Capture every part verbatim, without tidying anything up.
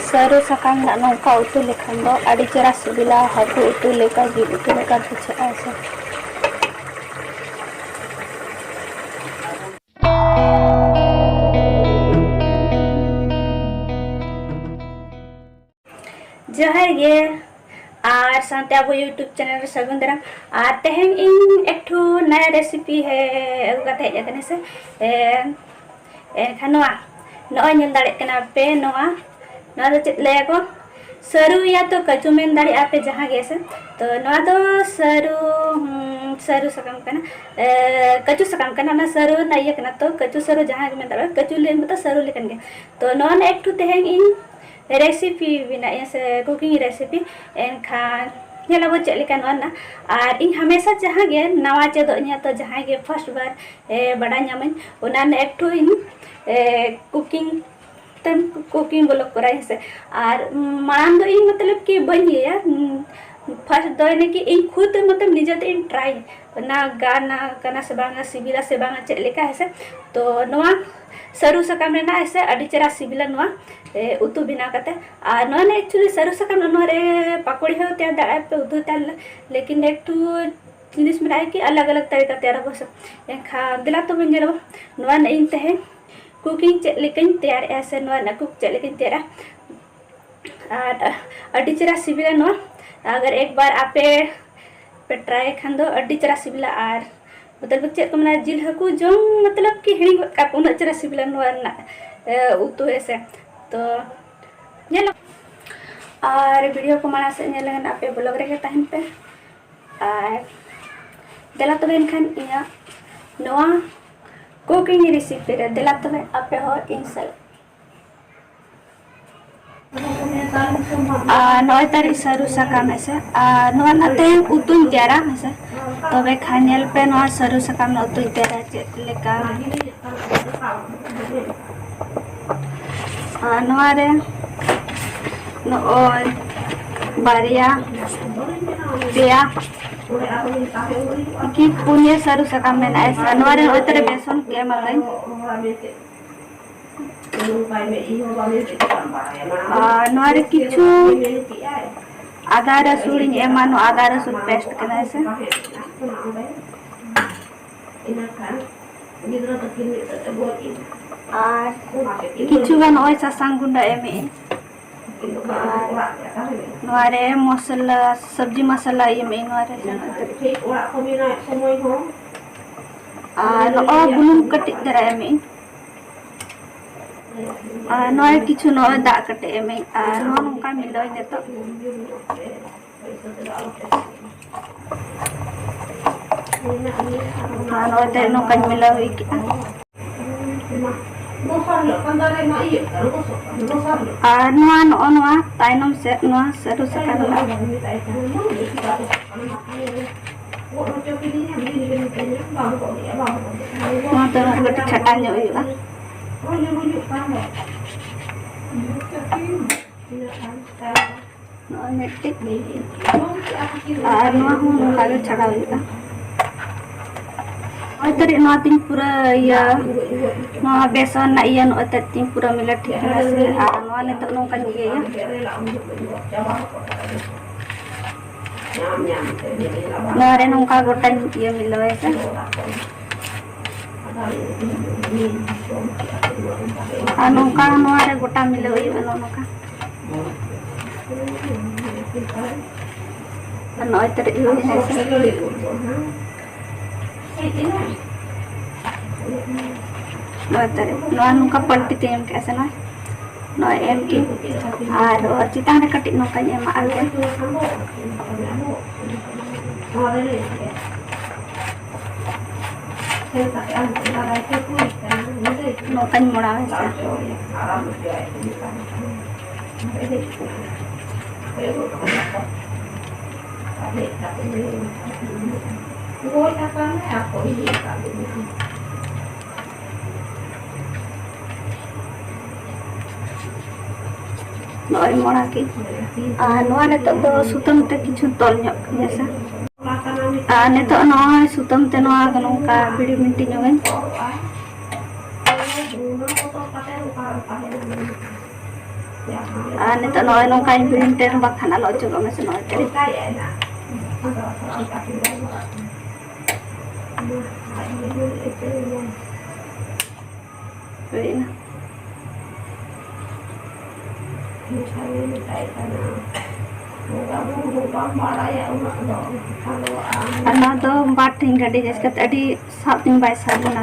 ᱥᱟᱹᱨᱩ ᱥᱟᱠᱟᱢ ᱨᱮᱱᱟᱜ ᱱᱚᱝᱠᱟ ᱩᱛᱩ ᱞᱮᱠᱷᱟᱱ ᱫᱚ ᱟᱹᱰᱤ ᱪᱮᱦᱨᱟ ᱥᱤᱵᱤᱞᱟ, ᱦᱟᱹᱠᱩ ᱩᱛᱩ ᱞᱮᱠᱟ, ᱡᱤᱞ ᱩᱛᱩ ᱞᱮᱠᱟ ᱵᱩᱡᱷᱟᱹᱜᱼᱟ ᱥᱮ᱾ ᱡᱚᱦᱟᱨ ᱜᱮ, ᱟᱨ ᱥᱟᱶᱛᱮ ᱟᱵᱚ YouTube ᱪᱮᱱᱮᱞ ᱨᱮ ᱥᱟᱹᱜᱩᱱ ᱫᱟᱨᱟᱢ᱾ ᱟᱨ ᱛᱮᱦᱮᱧ ᱤᱧ ᱮᱠᱴᱩ ᱱᱟᱭᱟ ᱨᱮᱥᱤᱯᱤ ᱦᱮ ᱟᱹᱜᱩ ᱠᱟᱛᱮ ᱦᱮᱡ ᱟᱠᱟᱱᱟ ᱥᱮ᱾ ᱮ, ᱮᱱᱠᱷᱟᱱ ᱱᱚᱣᱟ ᱱᱚᱜᱼᱚᱭ ᱧᱮᱞ ᱫᱟᱲᱮᱭᱟᱜ ᱠᱟᱱᱟ ᱯᱮ, ᱱᱚᱣᱟ ᱱᱚᱣᱟ ᱫᱚ ᱪᱮᱫ ᱞᱟᱹᱭᱟᱠᱚ, ᱥᱟᱹᱨᱩ ᱭᱟ ᱛᱚ ᱠᱟᱹᱡᱩ ᱢᱮᱱ ᱫᱟᱲᱮᱭᱟᱜᱼᱟ ᱯᱮ ᱡᱟᱦᱟᱸ ᱜᱮ ᱥᱮ᱾ ᱛᱚ ᱱᱚᱣᱟ ᱫᱚ ᱥᱟᱹᱨᱩ, ᱦᱩᱸ, ᱥᱟᱹᱨᱩ ᱥᱟᱠᱟᱢ ᱠᱟᱱᱟ, ᱮ, ᱠᱟᱹᱡᱩ ᱥᱟᱠᱟᱢ ᱠᱟᱱᱟ, ᱚᱱᱟ ᱥᱟᱹᱨᱩ ᱨᱮᱱᱟᱜ ᱤᱭᱟᱹ ᱠᱟᱱᱟ, ᱛᱚ ᱠᱟᱹᱡᱩ ᱥᱟᱹᱨᱩ ᱡᱟᱦᱟᱸ ᱜᱮ ᱢᱮᱱ ᱫᱟᱲᱮᱭᱟᱜᱼᱟ, ᱠᱟᱹᱡᱩ ᱞᱟᱹᱭ ᱢᱚᱛᱚ ᱥᱟᱹᱨᱩ ᱞᱮᱠᱟᱱ ᱜᱮ᱾ ᱛᱚ ᱱᱚᱣᱟ ᱨᱮᱱᱟᱜ ᱮᱠᱴᱩ ᱛᱮᱦᱮᱧ ᱤᱧ ᱨᱮᱥᱤᱯᱤ ᱵᱮᱱᱟᱣ ᱤᱧ ᱥᱮ ᱠᱩᱠᱤᱝ ᱨᱮᱥᱤᱯᱤ, ᱮᱱᱠᱷᱟᱱ ᱧᱮᱞ ᱟᱵᱚ ᱪᱮᱫ ᱞᱮᱠᱟ ᱱᱚᱣᱟ ᱨᱮᱱᱟᱜ᱾ ᱟᱨ ᱤᱧ ᱦᱟᱢᱮᱥᱟ ᱡᱟᱦᱟᱸ ᱜᱮ ᱱᱟᱣᱟ ᱪᱮᱫᱚᱜ ᱤᱧ ᱛᱚ ᱡᱟᱦᱟᱸᱭ ᱜᱮ ᱯᱷᱟᱥᱴ ᱵᱟᱨ, ᱮ, ᱵᱟᱰᱟᱭ ᱧᱟᱢᱟᱹᱧ, ᱚᱱᱟ ᱨᱮᱱᱟᱜ ᱮᱠᱴᱩ ᱤᱧ, ᱮ, ᱠᱩᱠᱤᱝ ᱛᱮᱢ ᱠᱩᱠᱤᱝ ᱵᱞᱚᱜ ᱠᱚᱨᱟᱣ ᱤᱧ ᱥᱮ᱾ ᱟᱨ ᱢᱟᱲᱟᱝ ᱫᱚ ᱤᱧ ᱢᱚᱛᱞᱚᱵ ᱠᱤ ᱵᱟᱹᱧ ᱤᱭᱟᱹᱭᱟ, ᱯᱷᱟᱥᱴ ᱫᱚ ᱤᱱᱟᱹ ᱠᱤ ᱤᱧ ᱠᱷᱩᱫ ᱢᱚᱛᱞᱚᱵ ᱱᱤᱡᱮ ᱛᱮ ᱤᱧ ᱴᱨᱟᱭ ᱚᱱᱟ ᱜᱟᱱ ᱠᱟᱱᱟ ᱥᱮ ᱵᱟᱝᱟ, ᱥᱤᱵᱤᱞᱟ ᱥᱮ ᱵᱟᱝᱟ, ᱪᱮᱫ ᱞᱮᱠᱟ ᱦᱮᱸ ᱥᱮ᱾ ᱛᱚ ᱱᱚᱣᱟ ᱥᱟᱹᱨᱩ ᱥᱟᱠᱟᱢ ᱨᱮᱱᱟᱜ ᱦᱮᱸ ᱥᱮ ᱟᱹᱰᱤ ᱪᱮᱦᱨᱟ ᱥᱤᱵᱤᱞᱟ ᱱᱚᱣᱟ, ᱮ, ᱩᱛᱩ ᱵᱮᱱᱟᱣ ᱠᱟᱛᱮ᱾ ᱟᱨ ᱱᱚᱣᱟ ᱨᱮ ᱮᱠᱪᱩᱭᱮᱞᱤ ᱥᱟᱹᱨᱩ ᱥᱟᱠᱟᱢ ᱨᱮ ᱱᱚᱣᱟ ᱨᱮ ᱯᱟᱠᱚᱲᱤ ᱦᱚᱸ ᱛᱮᱭᱟᱨ ᱫᱟᱲᱮᱭᱟᱜᱼᱟ ᱯᱮ, ᱩᱛᱩ ᱛᱮᱭᱟᱨ ᱞᱮ-, ᱞᱮᱠᱤᱱ ᱮᱠᱴᱩ ᱡᱤᱱᱤᱥ ᱢᱮᱱᱟᱜᱼᱟ ᱠᱤ ᱟᱞᱟᱜᱽ ᱟᱞᱟᱜᱽ ᱛᱟᱨᱤᱠᱟ ᱛᱮᱭᱟᱨ ᱟᱵᱚ ᱥᱮ᱾ ᱮᱱᱠᱷᱟᱱ ᱫᱮᱞᱟ ᱛᱚᱵᱮ ᱧᱮᱞ ᱟᱵᱚ ᱱᱚᱣᱟ ᱨᱮᱱᱟᱜ ᱤᱧ ᱛᱮᱦᱮᱧ ᱠᱩᱠᱤᱝ ᱪᱮᱫ ᱞᱮᱠᱟᱧ ᱛᱮᱭᱟᱨᱮᱜᱼᱟ ᱥᱮ ᱱᱚᱣᱟ ᱨᱮᱱᱟᱜ ᱠᱩᱠ ᱪᱮᱫ ᱞᱮᱠᱟᱧ ᱛᱮᱭᱟᱨᱟ᱾ ᱟᱨ ᱟᱹᱰᱤ ᱪᱮᱦᱨᱟ ᱥᱤᱵᱤᱞᱟ ᱱᱚᱣᱟ᱾ ᱟᱜᱟᱨ ᱮᱠ ᱵᱟᱨ ᱟᱯᱮ ᱯᱮ ᱴᱨᱟᱭ ᱠᱷᱟᱱ ᱫᱚ ᱟᱹᱰᱤ ᱪᱮᱦᱨᱟ ᱥᱤᱵᱤᱞᱟ᱾ ᱟᱨ ᱢᱚᱛᱞᱚᱵ ᱪᱮᱫ ᱠᱚ ᱢᱮᱱᱟ, ᱡᱤᱞ ᱦᱟᱹᱠᱩ ᱡᱚᱢ ᱢᱚᱛᱞᱚᱵ ᱠᱤ ᱦᱤᱲᱤᱧ ᱜᱚᱫ ᱠᱟᱜ ᱯᱮ, ᱩᱱᱟᱹᱜ ᱪᱮᱦᱨᱟ ᱥᱤᱵᱤᱞᱟ ᱱᱚᱣᱟ ᱨᱮᱱᱟᱜ, ᱮ, ᱩᱛᱩ ᱦᱮᱸ ᱥᱮ᱾ ᱛᱚ ᱧᱮᱞ ᱟᱨ ᱵᱷᱤᱰᱤᱭᱳ ᱠᱚ ᱢᱟᱲᱟᱝ ᱥᱮᱫ ᱧᱮᱞ ᱞᱟᱹᱜᱤᱫ ᱟᱯᱮ ᱵᱞᱚᱜ ᱨᱮᱜᱮ ᱛᱟᱦᱮᱱ ᱯᱮ᱾ ᱟᱨ ᱫᱮᱞᱟ ᱛᱚᱵᱮ ᱮᱱᱠᱷᱟᱱ ᱤᱧᱟᱹᱜ ᱱᱚᱣᱟ ᱠᱩᱠᱤᱝ ᱨᱮᱥᱤᱯᱤ ᱨᱮ ᱫᱮᱞᱟ ᱛᱚᱵᱮ ᱟᱯᱮ ᱦᱚᱸ ᱤᱧ ᱥᱟᱞᱟᱜ᱾ ᱟᱨ ᱱᱚᱜᱼᱚᱭ ᱛᱟᱨᱤ ᱥᱟᱹᱨᱩ ᱥᱟᱠᱟᱢ ᱦᱮᱸᱥᱮ, ᱟᱨ ᱱᱚᱣᱟ ᱨᱮᱱᱟᱜ ᱛᱮᱦᱮᱧ ᱩᱛᱩᱧ ᱛᱮᱭᱟᱨᱟ ᱦᱮᱸᱥᱮ᱾ ᱛᱚᱵᱮ ᱠᱷᱟᱱ ᱧᱮᱞ ᱯᱮ ᱱᱚᱣᱟ ᱥᱟᱹᱨᱩ ᱥᱟᱠᱟᱢ ᱨᱮᱱᱟᱜ ᱩᱛᱩᱧ ᱛᱮᱭᱟᱨᱟ ᱪᱮᱫ ᱞᱮᱠᱟ᱾ ᱟᱨ ᱱᱚᱣᱟ ᱨᱮ ᱱᱚᱜᱼᱚᱭ ᱵᱟᱨᱭᱟ, ᱯᱮᱭᱟ ᱠᱤ ᱯᱩᱱᱭᱟᱹ ᱥᱟᱹᱨᱩ ᱥᱟᱠᱟᱢ ᱢᱮᱱᱟᱜᱼᱟ ᱦᱮᱸᱥᱮ᱾ ᱱᱚᱣᱟ ᱨᱮ ᱱᱚᱜᱼᱚᱭ ᱛᱟᱨᱤ ᱵᱮᱥᱚᱱ ᱠᱚ ᱮᱢ ᱟᱠᱟᱫᱟᱹᱧ᱾ ᱟᱨ ᱱᱚᱣᱟ ᱨᱮ ᱠᱤᱪᱷᱩ ᱟᱫᱟ ᱨᱟᱹᱥᱩᱱ ᱤᱧ ᱮᱢᱟ, ᱱᱚᱣᱟ ᱟᱫᱟ ᱨᱟᱹᱥᱩᱱ ᱯᱮᱥᱴ ᱠᱟᱱᱟ ᱦᱮᱸ ᱥᱮ᱾ ᱟᱨ ᱠᱤᱪᱷᱩ ᱜᱟᱱ ᱱᱚᱜᱼᱚᱭ ᱥᱟᱥᱟᱝ ᱜᱩᱸᱰᱟᱹ ᱮᱢᱮᱜᱼᱟᱹᱧ᱾ ᱟᱨ ᱱᱚᱣᱟ ᱨᱮ ᱢᱚᱥᱞᱟ, ᱥᱚᱵᱽᱡᱤ ᱢᱚᱥᱞᱟ ᱮᱢᱮᱜᱼᱟᱹᱧ ᱱᱚᱣᱟ ᱨᱮ᱾ ᱟᱨ ᱱᱚᱜᱼᱚᱭ ᱵᱩᱞᱩᱝ ᱠᱟᱹᱴᱤᱡ ᱫᱷᱟᱨᱟ ᱮᱢᱮᱜᱼᱟᱹᱧ᱾ ᱟᱨ ᱱᱚᱜᱼᱚᱭ ᱠᱤᱪᱷᱩ ᱱᱚᱜᱼᱚᱭ ᱫᱟᱜ ᱠᱟᱹᱴᱤᱡ ᱮᱢᱮᱜᱼᱟᱹᱧ᱾ ᱟᱨ ᱱᱚᱣᱟ ᱱᱚᱝᱠᱟ ᱢᱤᱞᱟᱹᱣ ᱱᱤᱛᱚᱜ᱾ ᱟᱨ ᱱᱚᱜᱼᱚᱭ ᱛᱮ ᱱᱚᱝᱠᱟᱧ ᱢᱤᱞᱟᱹᱣ ᱦᱩᱭ ᱠᱮᱜᱼᱟ᱾ ᱟᱨ ᱱᱚᱣᱟ ᱱᱚᱜᱼᱚ ᱱᱚᱣᱟ ᱛᱟᱭᱱᱚᱢ ᱥᱮᱫ ᱱᱚᱣᱟ ᱥᱟᱹᱨᱩ ᱥᱟᱠᱟᱢ ᱨᱮᱱᱟᱜ ᱱᱚᱣᱟ ᱫᱚ ᱠᱟᱹᱴᱤᱡ ᱪᱷᱟᱴᱟ ᱧᱚᱜ ᱦᱩᱭᱩᱜᱼᱟ᱾ ᱱᱚᱜᱼᱚᱭ ᱢᱤᱫᱴᱤᱡ᱾ ᱟᱨ ᱱᱚᱣᱟ ᱦᱚᱸ ᱱᱚᱝᱠᱟ ᱜᱮ ᱪᱷᱟᱲᱟᱣ ᱦᱩᱭᱩᱜᱼᱟ᱾ ᱱᱚᱜᱼᱚᱭ ᱛᱟᱹᱨᱤᱡ ᱱᱚᱣᱟ ᱛᱤᱧ ᱯᱩᱨᱟᱹ ᱤᱭᱟᱹ, ᱱᱚᱣᱟ ᱵᱮᱥᱚᱱ ᱨᱮᱱᱟᱜ ᱤᱭᱟᱹ ᱱᱚᱜᱼᱚᱭ ᱛᱟᱹᱨᱤᱡ ᱛᱤᱧ ᱯᱩᱨᱟᱹ ᱢᱤᱞᱟᱹ ᱴᱷᱤᱠ ᱠᱟᱱᱟ ᱥᱮ᱾ ᱟᱨ ᱱᱚᱣᱟ ᱱᱤᱛᱚᱜ ᱱᱚᱝᱠᱟᱧ ᱤᱭᱟᱹᱭᱟ᱾ ᱱᱚᱣᱟ ᱨᱮ ᱱᱚᱝᱠᱟ ᱜᱚᱴᱟᱧ ᱤᱭᱟᱹ ᱢᱤᱞᱟᱹᱣᱟ ᱥᱮ᱾ ᱟᱨ ᱱᱚᱝᱠᱟ ᱱᱚᱣᱟ ᱨᱮ ᱜᱚᱴᱟ ᱢᱤᱞᱟᱹᱣ ᱦᱩᱭᱩᱜᱼᱟ, ᱱᱚᱜᱼᱚ ᱱᱚᱝᱠᱟ᱾ ᱟᱨ ᱱᱚᱜᱼᱚᱭ ᱛᱟᱹᱨᱤᱡ ᱦᱩᱭ ᱦᱮᱸ ᱥᱮ᱾ ᱱᱚᱜᱼᱚᱭ ᱛᱟᱹᱨᱤᱡ ᱱᱚᱣᱟ ᱱᱚᱝᱠᱟ ᱯᱟᱞᱴᱤ ᱛᱮ ᱮᱢ ᱠᱮᱜᱼᱟ ᱥᱮ ᱱᱚᱜᱼᱚᱭ᱾ ᱱᱚᱜᱼᱚᱭ ᱮᱢ ᱠᱮᱜ ᱟᱨ ᱪᱮᱛᱟᱱ ᱨᱮ ᱠᱟᱹᱴᱤᱡ ᱱᱚᱝᱠᱟᱧ ᱮᱢᱟᱜᱼᱟ ᱜᱮ᱾ ᱱᱚᱝᱠᱟᱧ ᱢᱚᱲᱟᱣ ᱦᱮᱸᱥᱮ᱾ ᱱᱚᱜᱼᱚᱭ ᱢᱚᱲᱟ ᱠᱮᱫ᱾ ᱟᱨ ᱱᱚᱣᱟ ᱱᱤᱛᱚᱜ ᱫᱚ ᱥᱩᱛᱟᱹᱢ ᱛᱮ ᱠᱤᱪᱷᱩ ᱛᱚᱞ ᱧᱚᱜ ᱠᱟᱜ ᱦᱮᱸ ᱥᱮ᱾ ᱟᱨ ᱱᱤᱛᱚᱜ ᱱᱚᱜᱼᱚᱭ ᱥᱩᱛᱟᱹᱢ ᱛᱮ ᱱᱚᱣᱟ ᱫᱚ ᱱᱚᱝᱠᱟ ᱵᱤᱲᱤ ᱵᱤᱱᱴᱤ ᱧᱚᱜᱟᱹᱧ᱾ ᱟᱨ ᱱᱤᱛᱚᱜ ᱱᱚᱜᱼᱚᱭ ᱱᱚᱝᱠᱟᱧ ᱵᱤᱞᱤᱱ ᱛᱮ, ᱵᱟᱠᱷᱟᱱ ᱟᱞᱚ ᱚᱪᱚᱜᱚᱜ ᱢᱮᱥᱮ ᱱᱚᱜᱼᱚᱭ ᱛᱮ᱾ ᱦᱩᱭ ᱮᱱᱟ᱾ ᱟᱨ ᱱᱚᱣᱟ ᱫᱚ ᱵᱟᱨ ᱴᱷᱮᱱ ᱜᱟᱹᱰᱤ ᱡᱟᱹᱥᱛᱤ ᱠᱟᱛᱮ ᱟᱹᱰᱤ ᱥᱟᱵ ᱛᱤᱧ ᱵᱟᱭ ᱥᱟᱵ ᱞᱮᱱᱟ᱾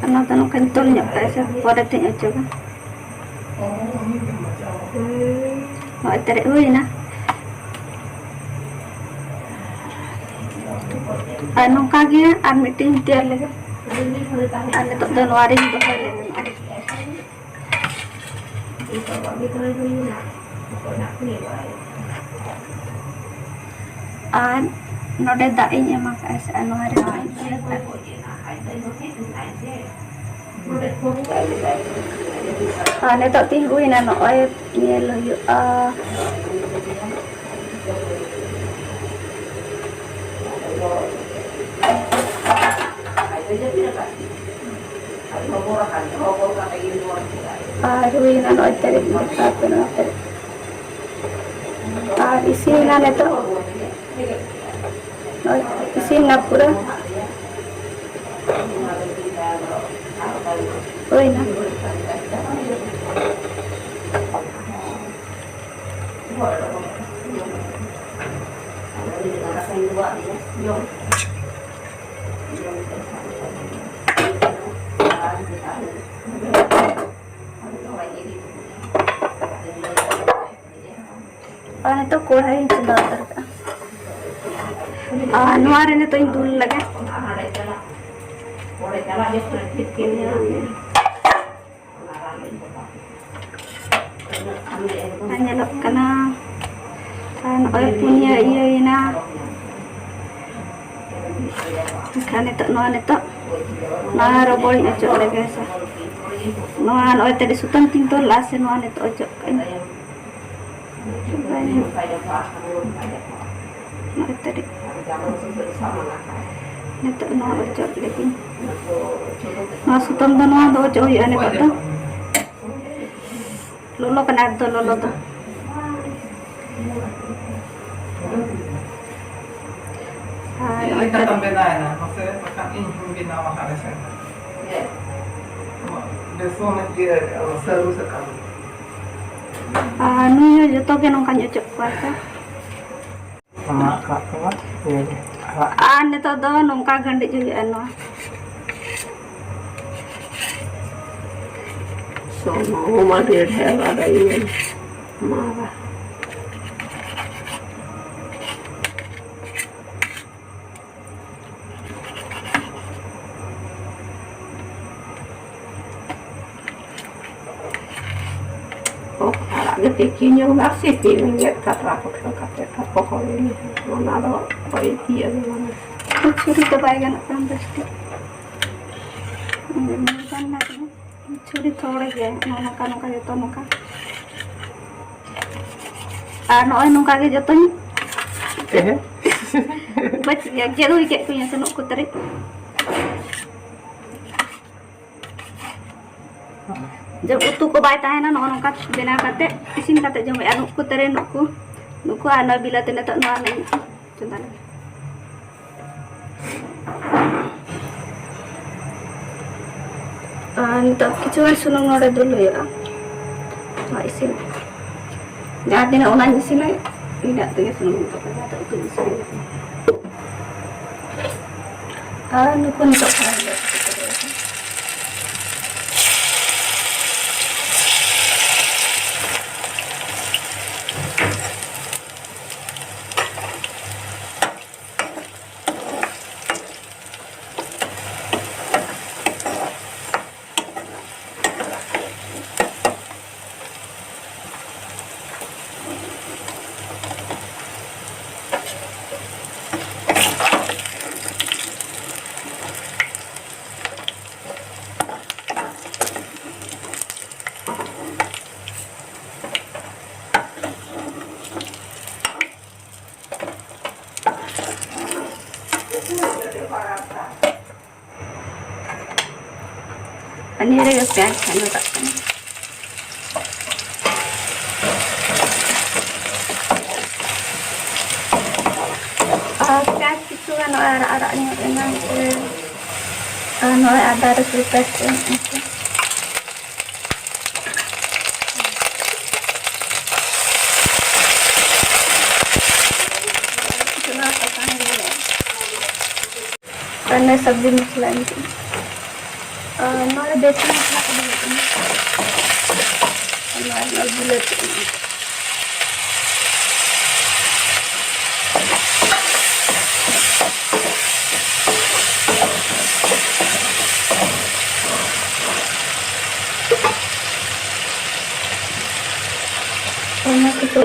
ᱚᱱᱟ ᱫᱚ ᱱᱚᱝᱠᱟᱧ ᱛᱚᱞ ᱧᱚᱜ ᱠᱟᱜᱼᱟ ᱥᱮ, ᱯᱚᱨᱮ ᱛᱮᱧ ᱚᱪᱚᱜᱟ᱾ ᱱᱚᱜᱼᱚᱭ ᱛᱟᱨᱮ ᱦᱩᱭᱱᱟ᱾ ᱟᱨ ᱱᱚᱝᱠᱟ ᱜᱮ ᱟᱨ ᱢᱤᱫᱴᱮᱱ ᱛᱮᱭᱟᱨ ᱞᱮᱜᱮ᱾ ᱟᱨ ᱱᱤᱛᱚᱜ ᱫᱚ ᱱᱚᱣᱟ ᱨᱤᱧ ᱫᱚᱦᱚᱭ ᱞᱮᱜᱮ ᱱᱚᱜᱼᱚᱭ᱾ ᱟᱨ ᱱᱚᱰᱮ ᱫᱟᱜ ᱤᱧ ᱮᱢ ᱟᱠᱟᱫᱼᱟ ᱥᱮ, ᱟᱨ ᱱᱚᱣᱟ ᱨᱮ ᱫᱟᱜ ᱤᱧ ᱮᱢ ᱟᱠᱟᱫᱼᱟ᱾ ᱟᱨ ᱱᱤᱛᱚᱜ ᱛᱤᱧ ᱦᱩᱭᱱᱟ, ᱱᱚᱜᱼᱚᱭ ᱧᱮᱞ ᱦᱩᱭᱩᱜᱼᱟ᱾ ᱟᱨ ᱦᱩᱭᱱᱟ ᱱᱚᱜᱼᱚᱭ ᱛᱟᱹᱨᱤᱠᱷ, ᱱᱚᱜᱼᱚᱭ ᱛᱟᱹᱨᱤᱠᱷ᱾ ᱟᱨ ᱤᱥᱤᱱ ᱮᱱᱟ ᱱᱤᱛᱚᱜ᱾ ᱱᱚᱜᱼᱚᱭ ᱤᱥᱤᱱ ᱮᱱᱟ ᱯᱩᱨᱟᱹ᱾ ᱦᱩᱭᱱᱟ᱾ ᱟᱨ ᱱᱤᱛᱚᱜ ᱠᱚᱲᱦᱟᱧ ᱪᱚᱸᱫᱟ ᱩᱛᱟᱹᱨ ᱠᱟᱜᱼᱟ᱾ ᱟᱨ ᱱᱚᱣᱟ ᱨᱮ ᱱᱤᱛᱚᱜ ᱤᱧ ᱫᱩᱞ ᱞᱮᱜᱮ᱾ ᱟᱨ ᱧᱮᱞᱚᱜ ᱠᱟᱱᱟ, ᱟᱨ ᱱᱚᱜᱼᱚᱭ ᱯᱩᱱᱭᱟᱹ ᱤᱭᱟᱹᱭᱮᱱᱟ᱾ ᱮᱱᱠᱷᱟᱱ ᱱᱤᱛᱚᱜ ᱱᱚᱣᱟ, ᱱᱤᱛᱚᱜ ᱱᱚᱣᱟ ᱨᱚᱵᱚᱲᱤᱧ ᱚᱪᱚᱜ ᱞᱮᱜᱮ ᱦᱮᱸᱥᱮ᱾ ᱱᱚᱣᱟ ᱱᱚᱜᱼᱚᱭ ᱛᱟᱹᱰᱤ ᱥᱩᱛᱟᱹᱢ ᱛᱤᱧ ᱛᱚᱞ ᱞᱟᱜᱼᱟ ᱥᱮ, ᱱᱚᱣᱟ ᱱᱤᱛᱚᱜ ᱚᱪᱚᱜ ᱠᱟᱜ ᱟᱹᱧ᱾ ᱱᱚᱜᱼᱚᱭ ᱛᱟᱹᱰᱤ᱾ ᱱᱤᱛᱚᱜ ᱱᱚᱣᱟ ᱚᱪᱚᱜ ᱞᱟᱹᱜᱤᱫ᱾ ᱱᱚᱣᱟ ᱥᱩᱛᱟᱹᱢ ᱫᱚ, ᱱᱚᱣᱟ ᱫᱚ ᱚᱪᱚᱜ ᱦᱩᱭᱩᱜᱼᱟ ᱱᱤᱛᱚᱜ ᱫᱚ᱾ ᱞᱚᱞᱚ ᱠᱟᱱᱟ ᱮᱠᱫᱚᱢ ᱞᱚᱞᱚ ᱫᱚ᱾ ᱟᱨ ᱪᱮᱫ ᱞᱮᱠᱟ ᱛᱟᱢ ᱵᱮᱱᱟᱣᱮᱱᱟ? ᱢᱟᱥᱮ ᱵᱟᱠᱷᱟᱱ ᱤᱧ ᱦᱚᱸᱧ ᱵᱮᱱᱟᱣᱟ ᱦᱟᱸᱜ ᱨᱮᱥᱮ᱾ ᱵᱮᱥᱚᱱ ᱤᱭᱟᱹ ᱥᱟᱹᱨᱩ ᱥᱟᱠᱟᱢ᱾ ᱟᱨ ᱱᱩᱭ ᱦᱚᱸ ᱡᱚᱛᱚ ᱜᱮ ᱱᱚᱝᱠᱟᱧ ᱚᱪᱚᱜ ᱠᱚᱣᱟ ᱥᱮ᱾ ᱚᱱᱟ ᱟᱲᱟᱜ ᱠᱚ ᱤᱭᱟᱹ ᱜᱮ, ᱟᱲᱟᱜ᱾ ᱟᱨ ᱱᱤᱛᱚᱜ ᱫᱚ ᱱᱚᱝᱠᱟ ᱜᱟᱹᱰᱤᱡ ᱦᱩᱭᱩᱜᱼᱟ ᱱᱚᱣᱟ᱾ ᱥᱩᱱᱩᱢ ᱟᱹᱰᱤ ᱰᱷᱮᱨ ᱟᱫᱚ ᱤᱭᱟᱹ ᱮᱢᱟᱣᱟᱫᱟ᱾ ᱚ, ᱟᱲᱟᱜ ᱜᱮ ᱛᱤᱠᱤ ᱧᱚᱜ ᱟᱨ ᱥᱤᱯᱤ ᱜᱮᱫ ᱠᱟᱛᱨᱟ ᱯᱩᱴᱠᱟᱹ ᱠᱟᱛᱮ ᱛᱟᱨᱯᱚᱨ ᱦᱚᱞᱚᱝ ᱚᱱᱟ ᱫᱚ ᱦᱚᱭ ᱤᱭᱟᱹ ᱜᱮ ᱵᱟᱝ᱾ ᱪᱷᱩᱨᱤ ᱛᱮ ᱵᱟᱭ ᱜᱟᱱᱚᱜ ᱠᱟᱱᱟ ᱵᱮᱥ ᱴᱷᱤᱠ᱾ ᱪᱷᱩᱨᱤ ᱛᱷᱚᱲᱮ ᱜᱮ ᱱᱚᱜᱼᱚ ᱱᱚᱝᱠᱟ, ᱱᱚᱝᱠᱟ ᱡᱚᱛᱚ ᱱᱚᱝᱠᱟ᱾ ᱟᱨ ᱱᱚᱜᱼᱚᱭ ᱱᱚᱝᱠᱟ ᱜᱮ ᱡᱚᱛᱚᱧ ᱮᱦᱮ᱾ ᱵᱟᱹᱪ-, ᱜᱮᱫ ᱦᱩᱭ ᱠᱮᱫ ᱠᱚᱣᱟᱧ ᱥᱮ ᱱᱩᱜ ᱠᱚ ᱛᱟᱹᱨᱤᱡ᱾ ᱡᱚᱵ ᱩᱛᱩ ᱠᱚ ᱵᱟᱭ ᱛᱟᱦᱮᱱᱟ, ᱱᱚᱜᱼᱚ ᱱᱚᱝᱠᱟ ᱵᱮᱱᱟᱣ ᱠᱟᱛᱮ, ᱤᱥᱤᱱ ᱠᱟᱛᱮ ᱡᱚᱢ ᱦᱩᱭᱩᱜᱼᱟ᱾ ᱱᱩᱜ ᱠᱚ ᱛᱟᱹᱨᱤᱡ, ᱱᱩᱜ ᱠᱚ, ᱱᱩᱠᱩ ᱟᱨ ᱱᱚᱣᱟ ᱵᱤᱞᱟᱹᱛᱤ ᱱᱤᱛᱚᱜ ᱱᱚᱣᱟ ᱞᱟᱹᱜᱤᱫ ᱪᱚᱸᱫᱟ ᱞᱮ᱾ ᱟᱨ ᱱᱤᱛᱚᱜ ᱠᱤᱪᱷᱩ ᱜᱟᱱ ᱥᱩᱱᱩᱢ ᱱᱚᱰᱮ ᱫᱩᱞ ᱦᱩᱭᱩᱜᱼᱟ᱾ ᱱᱚᱣᱟ ᱤᱥᱤᱱ, ᱡᱟᱦᱟᱸ ᱛᱤᱱᱟᱹᱜ ᱚᱱᱟᱧ ᱤᱥᱤᱱᱟ, ᱤᱱᱟᱹᱜ ᱛᱮᱜᱮ ᱥᱩᱱᱩᱢ ᱱᱤᱛᱚᱜ ᱫᱚ ᱩᱛᱩ ᱤᱥᱤᱱ ᱦᱩᱭᱩᱜᱼᱟ᱾ ᱟᱨ ᱱᱩᱠᱩ ᱱᱤᱛᱚᱜ ᱠᱷᱚᱱ ᱜᱮ ᱱᱤᱭᱟᱹ ᱨᱮᱜᱮ ᱯᱮᱸᱭᱟᱡᱽ ᱦᱟᱸᱜ ᱢᱮᱥᱟᱜ ᱠᱟᱱᱟ᱾ ᱟᱨ ᱯᱮᱸᱭᱟᱡᱽ ᱠᱤᱪᱷᱩ ᱜᱟᱱ ᱱᱚᱜᱼᱚᱭ ᱟᱨᱟᱜ ᱟᱨᱟᱜ ᱧᱚᱜ ᱮᱱᱟ, ᱤᱱᱠᱟᱹ᱾ ᱟᱨ ᱱᱚᱜᱼᱚᱭ ᱟᱫᱟ ᱨᱟᱹᱥᱩᱱ ᱯᱮᱥᱴ ᱮᱢ ᱤᱱᱠᱟᱹ᱾ ᱱᱚᱣᱟ ᱥᱟᱥᱟᱝ ᱜᱮ ᱞᱟᱜᱟᱜᱼᱟ᱾ ᱟᱨ ᱱᱚᱣᱟ ᱥᱚᱵᱽᱡᱤ ᱢᱚᱥᱞᱟ ᱮᱢ ᱠᱮᱫᱟ᱾ ᱟᱨ ᱱᱚᱣᱟ ᱨᱮ ᱵᱮᱥᱤ ᱢᱚᱥᱞᱟ ᱠᱚᱫᱚ ᱵᱟᱹᱱᱩᱜᱼᱟ᱾ ᱟᱨ ᱱᱚᱣᱟ ᱨᱮ ᱵᱤᱞᱟᱹᱛᱤ ᱮᱢ᱾ ᱚᱱᱟ ᱠᱚᱫᱚ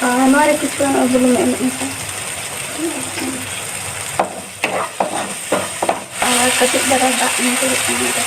ᱟᱨ ᱱᱚᱣᱟ ᱨᱮ ᱠᱤᱪᱷᱩ ᱜᱟᱱ ᱵᱩᱞᱩᱝ ᱮᱢ ᱮᱢᱟᱜᱼᱟ᱾ ᱟᱨ ᱠᱟᱹᱴᱤᱡ ᱫᱷᱟᱨᱟ ᱫᱟᱜ ᱮᱢ ᱦᱩᱭᱩᱜ ᱠᱟᱱᱟ᱾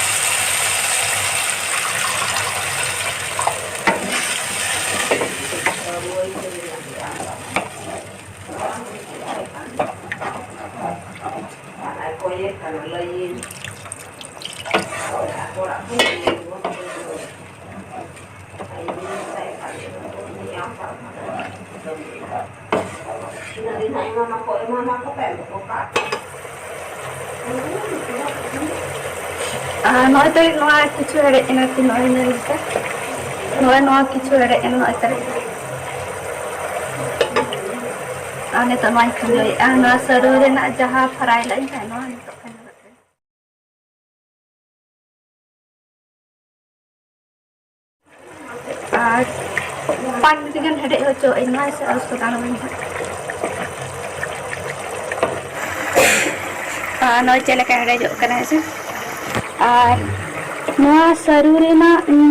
ᱟᱨ ᱱᱚᱜᱼᱚᱭ ᱛᱚ ᱱᱚᱣᱟ ᱠᱤᱪᱷᱩ ᱦᱮᱰᱮᱡ ᱮᱱᱟ, ᱛᱚ ᱱᱚᱜᱼᱚᱭ ᱧᱮᱞ ᱯᱮ, ᱱᱚᱜᱼᱚᱭ ᱱᱚᱣᱟ ᱠᱤᱪᱷᱩ ᱦᱮᱰᱮᱡ ᱮᱱᱟ, ᱱᱚᱜᱼᱚᱭ ᱛᱚ᱾ ᱟᱨ ᱱᱤᱛᱚᱜ ᱱᱚᱣᱟᱧ ᱠᱷᱟᱸᱡᱚᱭᱮᱫᱼᱟ, ᱱᱚᱣᱟ ᱥᱟᱹᱨᱩ ᱨᱮᱱᱟᱜ ᱡᱟᱦᱟᱸ ᱯᱷᱨᱟᱭ ᱞᱟᱜ ᱤᱧ ᱛᱟᱦᱮᱸ, ᱱᱚᱣᱟ ᱱᱤᱛᱚᱜ ᱠᱷᱟᱸᱡᱚ ᱠᱟᱛᱮ᱾ ᱟᱨ ᱯᱟᱸᱪ ᱢᱤᱱᱤᱴ ᱜᱟᱱ ᱦᱮᱰᱮᱡ ᱦᱚᱪᱚᱣᱟᱜ ᱟᱹᱧ ᱱᱚᱣᱟ ᱥᱮ ᱟᱨ ᱥᱟᱥᱟᱝ ᱟᱹᱧ ᱦᱟᱸᱜ᱾ ᱟᱨ ᱱᱚᱜᱼᱚᱭ ᱪᱮᱫ ᱞᱮᱠᱟ ᱦᱮᱰᱮᱡᱚᱜ ᱠᱟᱱᱟ ᱦᱮᱸ ᱥᱮ᱾ ᱟᱨ ᱱᱚᱣᱟ ᱥᱟᱹᱨᱩ ᱨᱮᱱᱟᱜ, ᱩᱸ,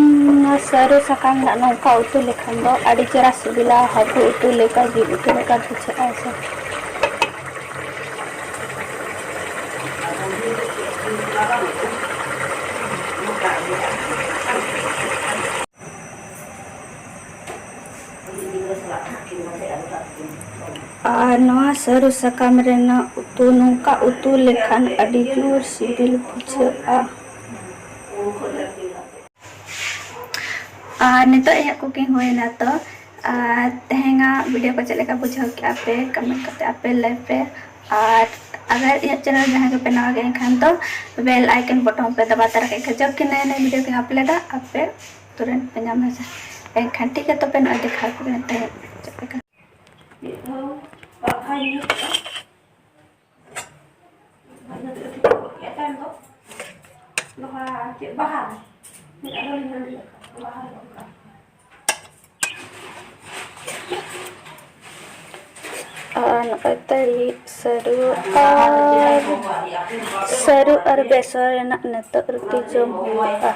ᱱᱚᱣᱟ ᱥᱟᱹᱨᱩ ᱥᱟᱠᱟᱢ ᱨᱮᱱᱟᱜ ᱱᱚᱝᱠᱟ ᱩᱛᱩ ᱞᱮᱠᱷᱟᱱ ᱫᱚ ᱟᱹᱰᱤ ᱪᱮᱦᱨᱟ ᱥᱤᱵᱤᱞᱟ, ᱦᱟᱹᱠᱩ ᱩᱛᱩ ᱞᱮᱠᱟ, ᱡᱤᱞ ᱩᱛᱩ ᱞᱮᱠᱟ ᱵᱩᱡᱷᱟᱹᱜᱼᱟ ᱦᱮᱸ ᱥᱮ᱾ ᱱᱚᱣᱟ ᱥᱟᱹᱨᱩ ᱥᱟᱠᱟᱢ ᱨᱮᱱᱟᱜ ᱩᱛᱩ ᱱᱚᱝᱠᱟ ᱩᱛᱩ ᱞᱮᱠᱷᱟᱱ ᱟᱹᱰᱤ ᱡᱳᱨ ᱥᱤᱵᱤᱞ ᱵᱩᱡᱷᱟᱹᱜᱼᱟ᱾ ᱟᱨ ᱱᱤᱛᱚᱜ ᱤᱧᱟᱹᱜ cooking ᱦᱩᱭᱱᱟ᱾ ᱛᱚ ᱟᱨ ᱛᱮᱦᱮᱧᱟᱜ video ᱠᱚ ᱪᱮᱫ ᱞᱮᱠᱟ ᱵᱩᱡᱷᱟᱹᱣ ᱠᱮᱫᱼᱟ ᱯᱮ, comment ᱠᱟᱛᱮ ᱟᱯᱮ ᱞᱟᱹᱭ ᱯᱮ᱾ ᱟᱨ ᱟᱜᱟᱨ ᱤᱧᱟᱹᱜ channel ᱡᱟᱦᱟᱸᱭ ᱠᱚᱯᱮ ᱱᱟᱣᱟ ᱜᱮᱭᱟ, ᱮᱱᱠᱷᱟᱱ ᱫᱚ bell icon button ᱯᱮ ᱫᱟᱵᱟ ᱛᱟᱨᱟ ᱠᱟᱜ ᱠᱷᱟᱱ ᱡᱚᱠᱷᱚᱱ ᱱᱟᱭᱟ ᱱᱟᱭᱟ video ᱠᱚᱧ uploadᱟ, ᱟᱯᱮ ᱛᱩᱨᱟᱹᱱᱛ ᱯᱮ ᱧᱟᱢᱟ ᱥᱮ᱾ ᱮᱱᱠᱷᱟᱱ ᱴᱷᱤᱠ ᱜᱮᱭᱟ, ᱛᱚᱵᱮ ᱱᱚᱜᱼᱚᱭ ᱫᱮᱠᱷᱟᱣ ᱯᱮ ᱠᱟᱱᱟ ᱛᱟᱦᱮᱸᱫ ᱪᱮᱫ ᱞᱮᱠᱟ᱾ ᱢᱤᱫ ᱫᱷᱟᱣ ᱵᱟᱨ ᱫᱷᱟᱣ ᱤᱧ ᱧᱩ ᱠᱮᱫᱟ᱾ ᱵᱟᱨ ᱫᱷᱟᱣ ᱠᱟᱹᱴᱤᱡ ᱠᱟᱹᱴᱤᱡ ᱜᱚᱫ ᱠᱮᱫ ᱛᱟᱭᱚᱢ ᱫᱚ ᱱᱚᱣᱟ ᱪᱮᱫ ᱵᱟᱦᱟ ᱨᱮ, ᱢᱤᱫ ᱟᱫᱚ ᱞᱤᱧ ᱦᱟᱺᱰᱤ ᱟᱠᱟᱫ ᱵᱟᱦᱟ ᱨᱮ ᱚᱱᱠᱟ᱾ ᱟᱨ ᱱᱚᱜᱼᱚᱭ ᱛᱟᱹᱨᱤ, ᱥᱟᱹᱨᱩ ᱟᱨ, ᱥᱟᱹᱨᱩ ᱟᱨ ᱵᱮᱥᱚᱱ ᱨᱮᱱᱟᱜ ᱱᱤᱛᱚᱜ ᱨᱩᱴᱤ ᱡᱚᱢ ᱦᱩᱭᱩᱜᱼᱟ᱾